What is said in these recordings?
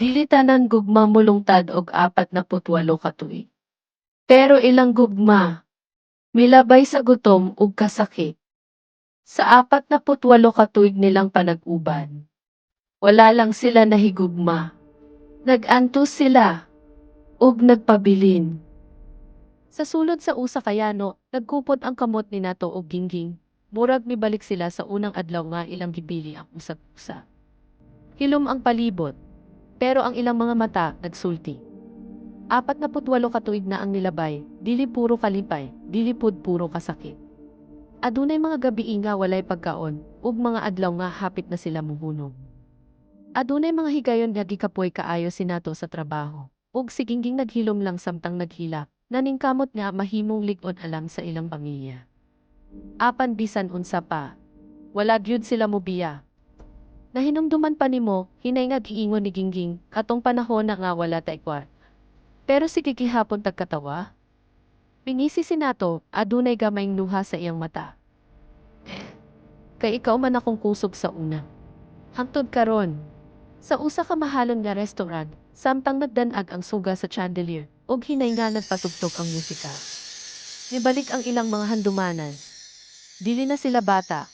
Dili tanan gugma molungtad og 48 ka tuig. Pero ilang gugma, milabay sa gutom ug kasakit. Sa 48 ka tuig nilang panag-uban, wala lang sila nahigugma. Nag-antos sila ug nagpabilin. Sa sulod sa usa ka yano, nagkupot ang kamot ni Nato ug Gingging. Murag mibalik sila sa unang adlaw nga ilang gipili ang usag usa. Hilom ang palibot, pero ang ilang mga mata nagsulti. 48 ka tuig na ang nilabay, dili puro kalipay, dili pud puro kasakit. Adunay mga gabii nga walay pagkaon, ug mga adlaw nga hapit na sila muhunong. Adunay mga higayon nga gikapoy kaayo si Nato sa trabaho, ug si Gingging naghilom lang samtang naghilak, naningkamot nga mahimong lig-on alang sa ilang pamilya. Apan bisan unsa pa, wala gyud sila mobiya. Nahinumduman pa nimo, hinay nga giingon ni Gingging, katong panahon na nga wala tay kwarta. Pero sige gihapon tag katawa. Mingisi si Nato, adunay gamayng luha sa iyang mata. Kay ikaw man akong kusog sa una. Hangtod karon, sa usa ka mahalon nga restaurant, samtang nagdan-ag ang suga sa chandelier, ug hinay nga nagpatugtog ang musika, nibalik ang ilang mga handumanan. Dili na sila bata.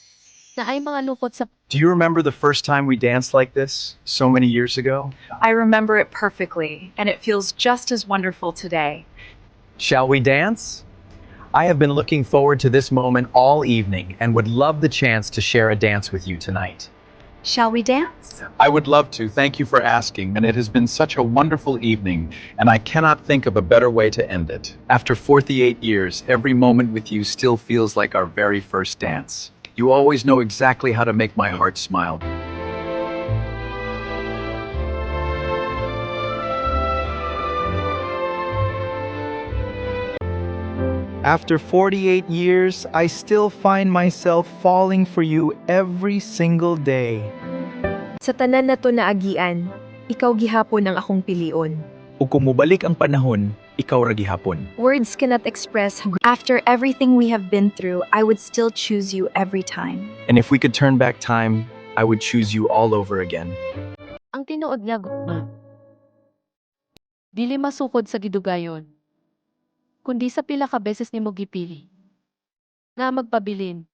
Naay mga lukot sa Do you remember the first time we danced like this, so many years ago? I remember it perfectly, and it feels just as wonderful today. Shall we dance? I have been looking forward to this moment all evening and would love the chance to share a dance with you tonight. Shall we dance? I would love to. Thank you for asking. And it has been such a wonderful evening, and I cannot think of a better way to end it. After 48 years, every moment with you still feels like our very first dance. You always know exactly how to make my heart smile. After 48 years, I still find myself falling for you every single day. Sa tanan nato naagian, ikaw gihapon ang akong pilion. Ug kung mobalik ang panahon, ikaw ra gihapon. Words cannot express. After everything we have been through, I would still choose you every time. And if we could turn back time, I would choose you all over again. Ang tinuod nga gugma, dili masukod sa gidugayon, kundi sa pila ka beses nimo gipili nga magpabilin.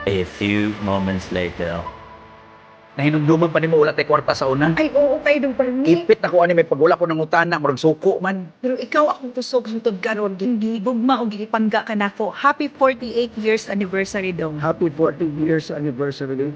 A few moments later. Nahinumduman pa nimo wala tay kwarta sa una. Ay, oo, kay dong permi. Ipit ako ani may pagwala ko nangutana, murag suko man. Pero ikaw akong kusog hangtod karon, gigugma og gipangga ka nako. Happy 48 years anniversary dong. Happy 40 years anniversary.